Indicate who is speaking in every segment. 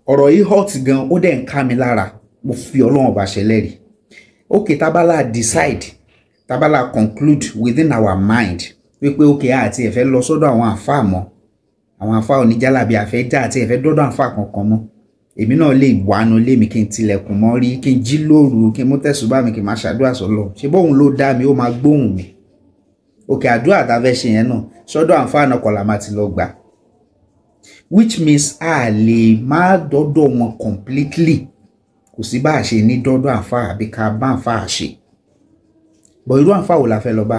Speaker 1: Ọ̀rọ̀ yìí hot gan, ó dẹ̀ ń ká mi lára. Mo fi Ọlọ́run ọba ṣẹlẹ́rìí. Okay, tábàlà decide, tábàlà conclude within our mind wípé okay, àti ẹ̀fẹ́ lọ sọ́dọ̀ àwọn àfáà mọ́, àwọn àfáà oníjàlábí àfẹ́ já, àti ẹ̀fẹ́ dọ́dọ̀ àfáà kankan mọ́. Èmi náà lè wánu lé mi, kí n tilẹ̀kùn mọ́ rí, kí n jí lóru, kí n mú tẹ̀sùbá mi, kí n máa ṣàdúrà sọ́lọ̀. Ṣé bóun ló dá mi, ó máa gbóhùn mi. Òkè àdúrà tá a fẹ́ ṣe yẹn náà, sọ́dọ̀ àǹfààní náà kọ́ la máa ti lọ gbà, which means a lè má dọ́dọ̀ wọn completely. Kò sí bá a ṣe ní dọ́dọ̀ àǹfààní àbí ká bá àǹfààní ṣe bọ̀. Irú àǹfààní wo la fẹ́ lọ bá?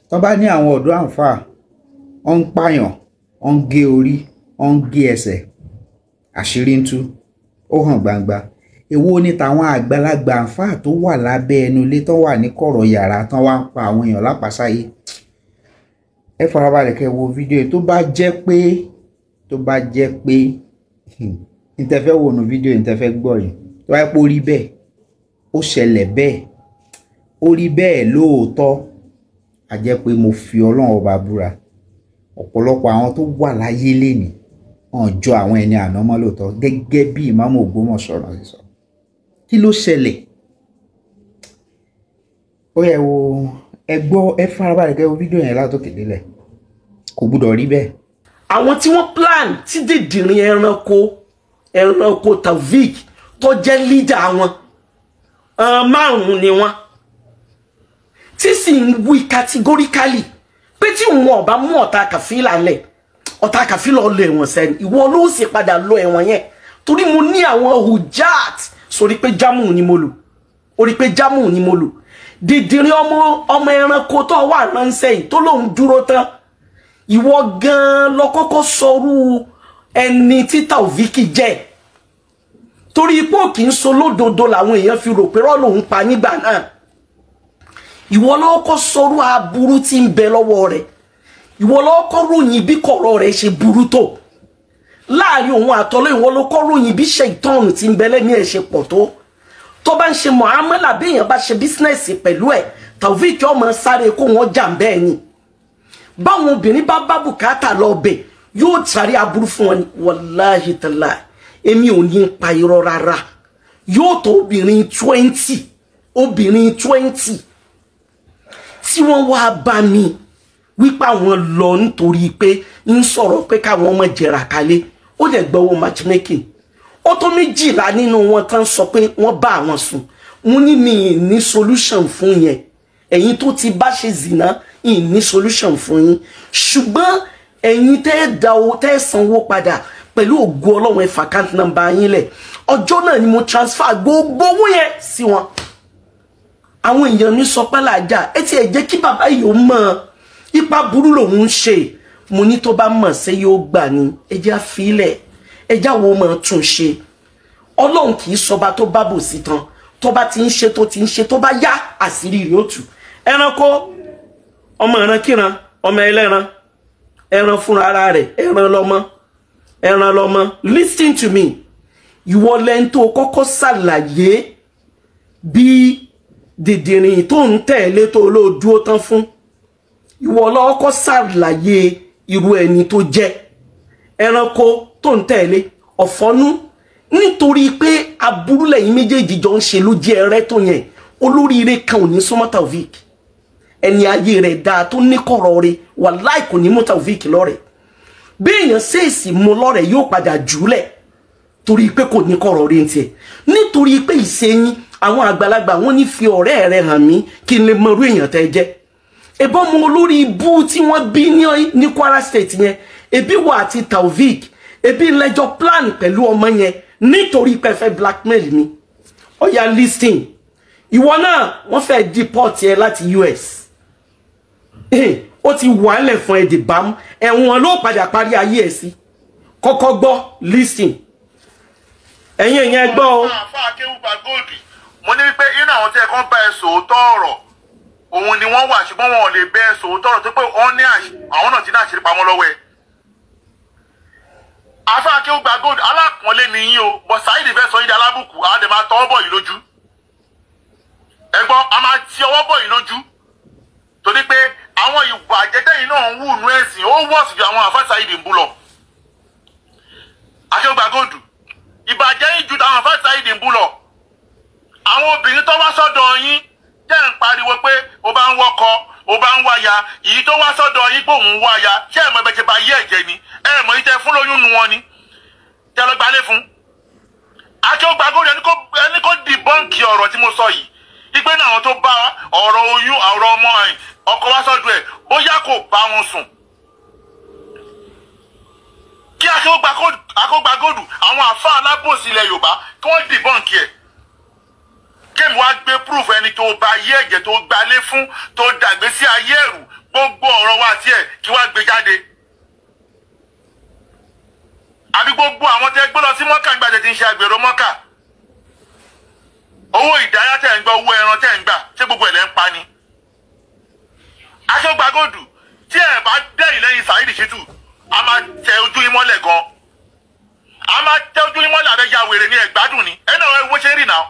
Speaker 1: Tọ́ bá ní àwọn ọ̀dọ́ àǹfààní ọ̀ ń pààyàn, ọ̀ ń gé orí, ọ̀ ń gé ẹsẹ̀, àṣírí ń tú, ó hàn gbangba. Èwo ni tàwọn àgbàlagbà àǹfààní tó wà lábẹ́ ẹnu ilé, tó wà ní kọ̀rọ̀ yàrá, tán wá ń pa àwọn èèyàn lápasáyé? Ẹ farabalẹ̀ kẹ́ wo fídíò yìí. Tó bá jẹ́ pé ntẹ́fẹ́ wo nu fídíò yìí, ntẹ́fẹ́ gbọ́ yìí, tó bá yẹ pé ó rí bẹ́ẹ̀, ó ṣẹlẹ̀ bẹ́ẹ̀, ó rí bẹ́ẹ̀ lóòótọ́, a jẹ́ pé mo fi Ọlọ́run ọba búra, ọ̀pọ̀lọpọ̀ àwọn tó wà láyé lénìí wọn jọ àwọn ẹni àná mọ́ lóòótọ́, gẹ́gẹ́ bí ìmáàmù Ògbómọ̀ṣọ́ náà ṣe sọ. Kí ló ṣẹlẹ̀? Ó yẹ wo, ẹ gbọ́, ẹ farabalẹ̀ kẹ́ wo fídíò yẹn látòkè délẹ̀. Kò gbúdọ̀ rí bẹ́ẹ̀.
Speaker 2: Àwọn tí wọ́n plan tí dìdìrín ẹranko Taofeek tó jẹ́ leader wọn, àwọn márùn-ún ni wọ́n, tí sì ń wí categorically pé tí òun ọba mú ọ̀tá kàfílà lẹ̀, ọ̀tá kàfílà lọ ẹ̀wọ̀n sẹ́ni, ìwọ ló sì padà lọ ẹ̀wọ̀n yẹn, torí mo ní àwọn hujat sórí pé jámù ni mo lò, orí pé jámù ni mo lò. Dìdìrín ọmọ ẹranko tó wà ránṣẹ́ yìí tó lóun dúró tán, ìwọ gan lọ kọ́kọ́ sọrú ẹni tí Taofeek jẹ́, torí ipò kì í so lódodo làwọn èèyàn fi rò pé rọ́ lòun pa nígbà náà. Ìwọ ló kọ́ sọrú aburú tí ń bẹ lọ́wọ́ rẹ̀. Ìwọ ló kọ́ ròyìn bí kọ̀rọ̀ rẹ̀ ṣe burú tó láàrin òun àtọ́lọ́. Ìwọ ló kọ́ ròyìn bí ṣèitọ́ọ̀nù tí ń bẹ lẹ́mí ẹ̀ ṣe pọ̀ tó, tó bá ń ṣe muamala, bí èèyàn bá ṣe business pẹ̀lú ẹ̀, Taofeek ọmọ sáré kó wọn jà ń bẹ́ẹ̀ ni. Báwọn obìnrin bá bá bùkátà lọ bẹ̀, yóò sáré aburú fún wọn ni. Wàláhì tàlá, èmi ò ní pa irọ́ rárá. Yóò tó obìnrin 20, obìnrin 20 tí wọ́n wá bá mi wípé àwọn lọ nítorí pé ń sọ̀rọ̀ pé káwọn ọmọ jẹ̀rà kalẹ̀, ó dẹ̀ gbọ́wọ́ matchmaking. Ó tó 12 nínú wọn tán sọ pé wọ́n bá àwọn sùn. Mo ní mi ní solution fún yẹn. Ẹ̀yin tó ti bá ṣe zìnà, ì ní solution fún yín, ṣùgbọ́n ẹ̀yin tẹ́ ẹ da owó, tẹ́ ẹ sanwó padà, pẹ̀lú ògo Ọlọ́run, ẹ fa account number yín lẹ̀. Ọjọ́ náà ni mo transfer gbogbo owó yẹn sí wọn. Àwọn èèyàn mi sọ pé làjà ẹ ti ẹ̀ jẹ́ kí bàbá yìí ó mọ̀ ipa burú lòun ń ṣe. Mo ní tó bá mọ̀ ṣé yóò gbà ní? Ẹ jẹ́ àfilẹ̀, ẹ jẹ́ àwọn ọmọ tún ṣe. Ọlọ́run kì í sọba tó bá bò sí tán. Tó bá ti ń ṣe, tó ti ń ṣe, tó bá yá, àṣírí rẹ̀ ó tú. Ẹranko, ọmọ ìrankíran, ọmọ ẹlẹ́ran, ẹran fúnra ara rẹ̀, ẹran lọ́mọ, ẹran lọ́mọ. Listen to me. Ìwọ lẹ́ni tó kọ́kọ́ ṣàlàyé bí dìdìrìn tó ń tẹ̀lé tó ló dúró tán fún. Ìwọ lọ́kọ́ ṣàlàyé irú ẹni tó jẹ́, ẹranko tó ń tẹ̀lé ọ̀fọ́nú, nítorí pé aburú lẹ́yìn méjèèjì jọ ń ṣe ló jẹ́ ẹrẹ́ tó yẹn. Olóríire kan ò ní súnmọ́ Taofeek. Ẹni ayé rẹ̀ dáa, tó ní kọ̀rọ̀ rẹ̀, wàláì, kò ní mú Taofeek lọ́rẹ̀. Bí èèyàn ṣèèsì mú lọ́rẹ̀, yóò padà jùúlẹ̀, torí pé kò ní kọ̀rọ̀ rẹ̀ ń tiẹ̀, nítorí pé ìṣẹ́yìn àwọn àgbàlagbà wọn ní fi ọ̀rẹ́ rẹ̀ hàn mí kí n lè mọ irú èèyàn tẹ́ jẹ́. Ẹbọn mọ olórí ibú tí wọ́n bí ní Kwara State yẹn, ebi wà àti Taofeek, ebi lẹ́jọ́ plan pẹ̀lú ọmọ yẹn nítorí pé fẹ́ blackmail mi. Ó yá, listen. Ìwọ náà, wọ́n fẹ́ deport ẹ láti US. Ó ti wà ńlẹ̀ fún ẹ dìbàm, ẹ̀wọ̀n ló padà parí ayé ẹ̀ sí. Kọ́kọ́ gbọ́, listen. Ẹ̀yin èèyàn, gbọ́ o.
Speaker 3: Àfa akéwùgbà góòdì, mo ní wípé inú àwọn tí ẹ kàn bá ẹ sòótọ́ ọ̀rọ̀ òun ni wọ́n wà, ṣùgbọ́n wọn ò lè bẹ ẹ sòótọ́ ọ̀rọ̀ tó pé wọ́n ní àwọn náà ti ní àṣírí pamọ́ lọ́wọ́ ẹ. Àfa akéwùgbà góòdì, alápọ̀nlé ni yín o, bọ̀ Saheed fẹ́ sọ yín di alábùkù. Àwọn àdè máa tọwọ́ bọ̀ yìí lójú. Ẹ̀gbọ́n, a máa ti ọwọ́ bọ̀ yìí lójú, torí pé àwọn ìwà àjẹtẹ́yìn náà ń wù nú ẹ̀sìn, ó wọ̀sì ju àwọn àfa Saheed ń bú lọ. Akéwùgbà góòdù. pariwo pé ó bá ń wọ́kọ, ó bá ń wáya, èyí tó wá sọ́dọ̀ yín pé òun wáya, ṣé ẹ̀ mọ̀ ẹbẹ̀ ṣe bá yé ẹ̀jẹ̀ ni? Ẹ̀ mọ̀ ìtẹ́ fún lóyún nu wọn ni tẹ́ lọ gbalé fún. Akéwògbà Gold ẹni kó dìbọ́ǹkì ọ̀rọ̀ tí mo sọ yìí, ìgbé náà àwọn tó bá ọ̀rọ̀ oyún ọ̀rọ̀ ọmọ ọkọ wá sọ́dọ̀ ẹ̀ bóyá kò bá wọn sùn. Kí Akéwògbà Gold àwọn àfáà alábòsí ilẹ̀ Yorùbá kí wọ́n dìbọ́ǹkì ẹ̀, kémi wá gbé proof ẹni tó bá ayé ẹ̀jẹ̀ tó gbalé fún tó dàgbé sí ayé ẹ̀rù gbogbo ọ̀rọ̀ wa tiẹ̀ kí wá gbé jáde. Àbí gbogbo àwọn tẹ́ gbé lọ sí mọ́kà nígbà tẹ́ ti ń ṣe àgbèrò mọ́kà, owó ìdáyà tẹ́ ń gbà, owó ẹran tẹ́ ń gbà, ṣé gbogbo ẹ̀ lẹ́ ń pa ni? Akéwògbà Gold tí ẹ bá dẹ̀yìn lẹ́yìn Saheed Shittu, a máa tẹ ojú yín mọ́lẹ̀ gan, a máa tẹ ojú yín mọ́lẹ̀. Àbẹ́jà wèrè ni, ẹ̀ gbádùn ni ẹ̀ náà ẹ wo ṣe ń rìn náà.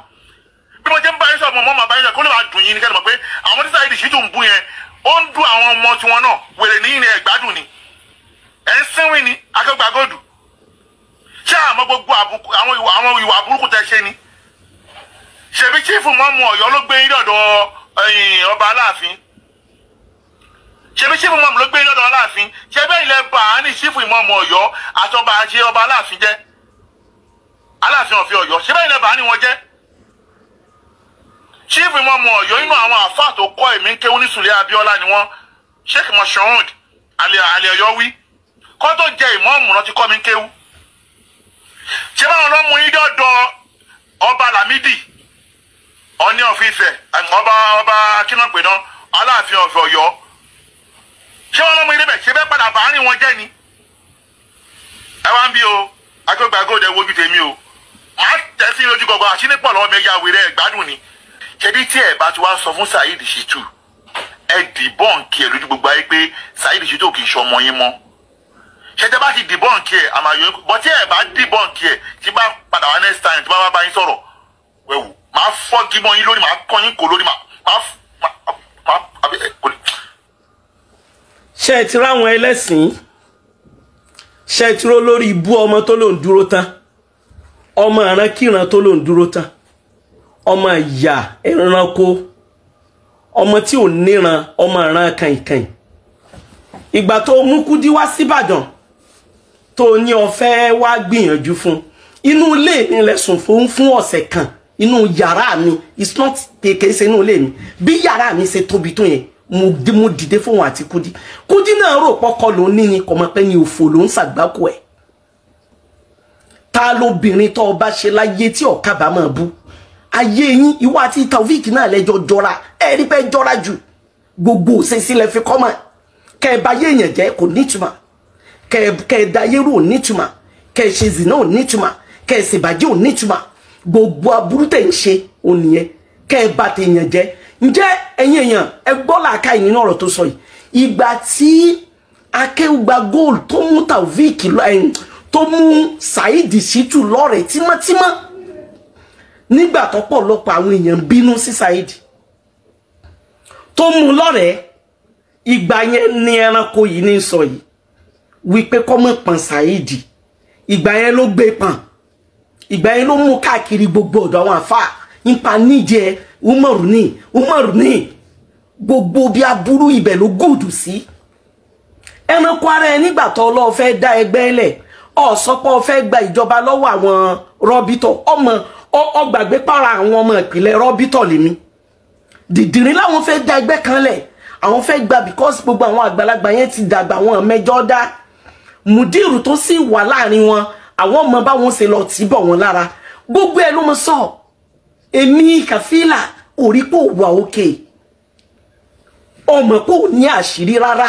Speaker 3: Bí mo ṣe ń bá yín sọ̀rọ̀, mọ́ máa bá yín sọ̀rọ̀ kó lè máa dùn yín ní kẹ́lẹ́ mọ̀ pé àwọn tí Saheed Shittu ń bú yẹn, ó ń dún àwọn ọmọ tiwọn náà. Wèrè ní ìrìn, ẹ̀gbádùn ni, ẹ̀ ń sínwìn ni. Akéwògbà Gold, ṣé àmọ́ gbogbo àbùkù àwọn ìwà burúkú tẹ ṣe ni? Ṣèbí chief mọ́mú Ọ̀yọ́ ló gbé yín dọ̀dọ̀ ọba Aláàfin? Ṣèbí chief mọ́mú ló gbé yín dọ̀dọ̀ Aláàfin? Ṣé bẹ́ẹ̀ ilẹ̀ bá a ní chief mọ́mú Ọ̀yọ́ àtọba àti ọba Aláàfin jẹ́ Aláàfin ọ̀fẹ́ Ọ̀yọ́? Ṣé bẹ́ẹ̀ ilẹ̀ bá a ní wọn jẹ́ chief mọ́mú Ọ̀yọ́? Inú àwọn àfáà tó kọ́ èmi ń kéwú ní Sùlẹ̀ Abíọ́lá ni wọ́n, Sheikh Moshood alẹ́ Ọ̀yọ́ wí kọ́ tó jẹ ìmọ̀ọ́mù náà ti kọ́ mi ń kéwú. Ṣé báwọn lọ mú yín dọ́dọ̀ ọba Lámídì Ọ̀ní of Ifẹ̀, ọba kínàpé náà, Aláàfin ọ̀fẹ́ Ọ̀yọ́? Ṣé wọn lọ mú yín débẹ̀? Ṣé bẹ́ẹ̀ padà bá rìn wọn jẹ́ ni? Ẹ wá ń bí o, Akéwògbà Gold, ẹ wojú tèmi o, màá tẹ̀ sí lójú gbọ̀ngàn àṣínípọ̀ lọ́wọ́ mi. Ẹ̀yà wèrè, ẹ̀ gbádùn ni. Ṣebí tí ẹ bá ti wá sọ fún Saheed Shittu, ẹ dìbọ́ǹkì ẹ lójú gbogbo ayé pé Saheed Shittu kì í ṣe ọmọ yín mọ́. Ṣé tẹ́ bá ti dìbọ́ǹkì ẹ, àmà yọ bọ́. Tí ẹ bá dìbọ́ǹkì ẹ, tí bá padà wá next time tí bá wá bá yín sọ̀rọ̀ wẹ̀wù, máa fọ́ gímọ̀ yín lórí, máa kọ́ yín kò lórí, máa àbí ẹ kò ní.
Speaker 2: Ṣé ẹ ti ráwọn ẹlẹ́sìn? Ṣé ẹ ti ró lórí ibú ọmọ tó lòún dúró tán, ọmọ ìrankíran tó lòún dúró tán, ọmọ ìyà ẹranko, ọmọ tí ò níran, ọmọ ìran kàìnkàìn? Ìgbà tó mú Kúdí wá síbàdàn tó ní ó fẹ́ wá gbìyànjú fún, inú ilé mi lẹ́sùn fún ọ̀sẹ̀ kan, inú yàrá mi. It's not kékeré ṣe inú ilé mi, bí yàrá mi ṣe tóbi tó yẹn, mo dìde fóun àti Kúdí. Kúdí náà rò pọ́kọ ló ní ni, kò mọ̀ pé ní òfò ló ń ṣàgbákò ẹ̀. Ta lóbìnrin tó bá ṣe láyé tí ò kábàámọ̀ bú ayé yín? Ìwọ àti Taofik náà lẹ́jọ́ jọra, ẹ rí pé jọra jù. Gbogbo òṣèṣì lẹ fi kọ́ mọ̀. Kẹ́ ẹ bá yé èèyàn jẹ́ kò nítumọ̀, kẹ́ ẹ dayé rú ò nítumọ̀, kẹ́ ẹ ṣe zìnà ò nítumọ̀, kẹ́ ẹ ṣèbàjẹ́ ò nítumọ̀. Gbogbo aburú tẹ̀ ń ṣe ò nìyẹn, kẹ́ ẹ bá tèèyàn jẹ́. Ǹjẹ́ ẹ̀yin èèyàn, ẹ gbọ́ làákà yìí nínú ọ̀rọ̀ tó sọ yìí. Ìgbà tí Akéwùgbà Gold tó mú Taofik tó mú Saheed Shittu lọ́rẹ̀ẹ́ tímọ́tímọ́, nígbà tó pọ̀lọpọ̀ àwọn èèyàn bínú sí Saheed tó mú lọ́rẹ̀ẹ́, ìgbà yẹn ni ẹranko yìí ní sọ yìí wípé kọ́ mọ̀ pọ̀n Saheed. Ìgbà yẹn ló gbé pọ̀n, ìgbà yẹn ló mú káàkiri gbogbo ọ̀dọ̀ àwọn àfáà nípa níjẹ Umaru ní Umaru ní gbogbo bí aburú ibẹ̀ ló gùdù sí. Ẹranko ara ẹ, nígbà tó lọ́ọ́ fẹ́ dá ẹgbẹ́ lẹ̀, ọ̀sọ́pọ̀ fẹ́ gba ìjọba lọ́wọ́ àwọn rọ́bítọ̀, ọmọ ọgbàgbé para àwọn ọmọ ìpìlẹ̀ rọ́bítọ̀ lèmi dìdìrín láwọn fẹ́ dá ẹgbẹ́ kan lẹ̀, àwọn fẹ́ gba, because gbogbo àwọn àgbàlagbà yẹn ti dàgbà, wọn mẹ́jọ dá. Mùdírù tó sì wà láàrin wọn, àwọn ọmọ báwọn ṣe lọ tì bọ̀ wọn lára, gbogbo ẹ ló mọ sọ. Èmi kàfílà òrí pò wà òkè, ọmọ pò ní àṣírí rárá.